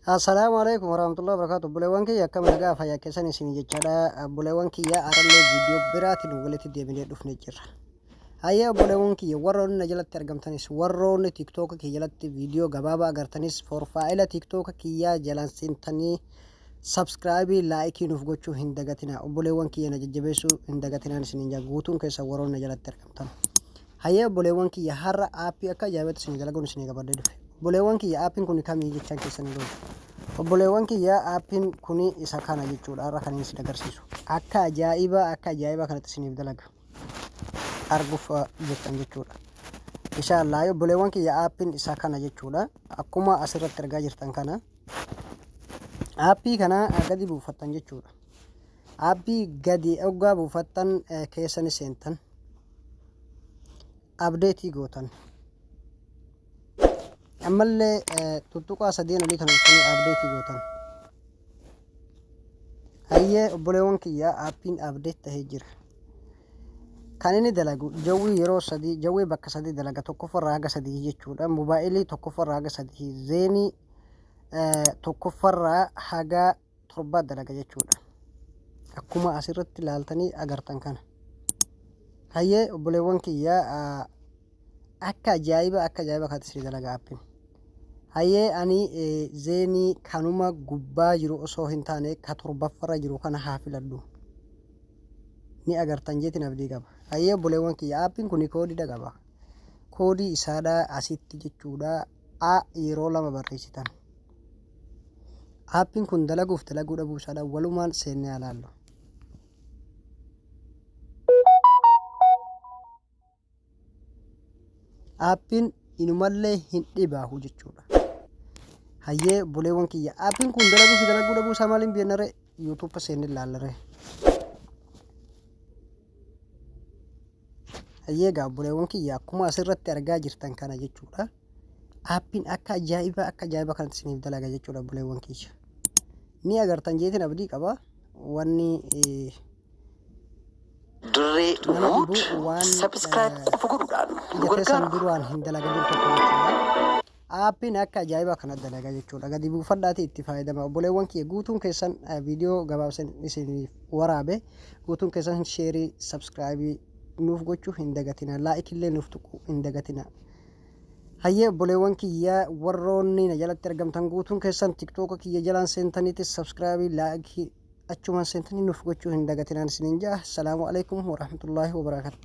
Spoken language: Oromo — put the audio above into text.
Assalaamu alaikum warahmatullahi wabarakatuh. Obboleewwan kiyya, akkam nagaa fayyaa keessan isin jechaadha. Obboleewwan kiyya, arallee viidiyoo biraatiin walitti deebinee dhufnee jirra. Hayyee obboleewwan kiyya, warroonni na jalatti argamtanis, warroonni TikTok kiyya jalatti viidiyoo gabaabaa agartanis, profile TikTok kiyyaa jalaan seentanii subscribe, like nuuf gochuu hin dagatina. Obboleewwan kiyya, na jajjabeessuu hin dagatinaan isiniin jaa guutuun keessa warroonni na jalatti argamtan. Hayyee obboleewwan kiyya, har'a app akka ajaa'ibaatti isin dalaguun isinii qabadhee dhufe. Obboleewwan kiyya, aappiin kun kamii jechaan keessan hin oolu. Obboleewwan kiyya, aappiin kun isa kana jechuudha, har'a kan inni isin agarsiisu. Akka ajaa'ibaa akka ajaa'ibaa kanatti isiniif dalaga. Arguuf jettan jechuudha. Inshaallah obboleewwan kiyya, aappiin isa kana jechuudha. Akkuma asirratti argaa jirtan kana. Aappii kana gadi buufattan jechuudha. Aappii gadi oggaa buufattan keessa ni seentan. Update gootan. Ammallee tuttuqaa sadeen olii kana dhuftanii update gootan. Hayyee obboleewwan kiyya, aappiin update tahee jira. Kan inni dalagu jawwii yeroo sadii, jawwii bakka sadii dalaga, tokkoffarraa haga sadii jechuudha. Mobaayilii tokkoffarraa haga sadii, Zain tokkoffarraa haga torbaa dalaga jechuudha. Akkuma asirratti ilaaltanii agartan kana. Hayyee obboleewwan kiyya, akka ajaa'iba akka ajaa'iba kanatti isin dalaga aappiin. Hayyee ani Zain kanuma gubbaa jiru osoo hin taane ka torbaffarra jiru kana haa filadhu. Ni agartan jeetiin abdii qaba. Hayyee obboleewwan kiyya, aappiin kun koodiidha qaba. Koodii isaadha asitti jechuudha. A yeroo lama barreessitan. Aappiin kun dalaguuf dalaguu dhabuu isaadha walumaan seennee haa laallu. Aappiin inumallee hin dhibaahu jechuudha. Hayyee obboleewwan kiyya, aappiin kun dalaguu fi dalaguu dhabuu isaa maaliin beeknaree? YouTube seennee ilaallaree. Hayyee egaa obboleewwan kiyya, akkuma asirratti argaa jirtan kana jechuudha. Aappiin akka ajaa'ibaa akka ajaa'ibaa kanatti isiniif dalaga jechuudha, obboleewwan kiyya. Ni agartan jeetiin abdii qaba. Wanni Dirree nama Wood dhibu waan subscribe qofa godhuudhaan nu ija keessan gargaara. duraan hin dalagan jiru tokko jechuudha. Aappiin akka ajaa'ibaa kana dalaga jechuudha. Gadi buufadhaatii itti fayyadama. Obboleewwan kiyya, guutuun keessan viidiyoo gabaabsan isiniif waraabe guutuun keessan share, subscribe nuuf gochuu hin dagatina. Like illee nuuf tuquu hin dagatina. Hayyee obboleewwan kiyya, warroonni na jalatti argamtan guutuun keessan TikTok kiyya jalaan seentaniitis subscribe, like achumaan seentanii nuuf gochuu hin dagatinaan isiniin ja'a. Salaamu alaikum warahmatullaahi wabarakaatu.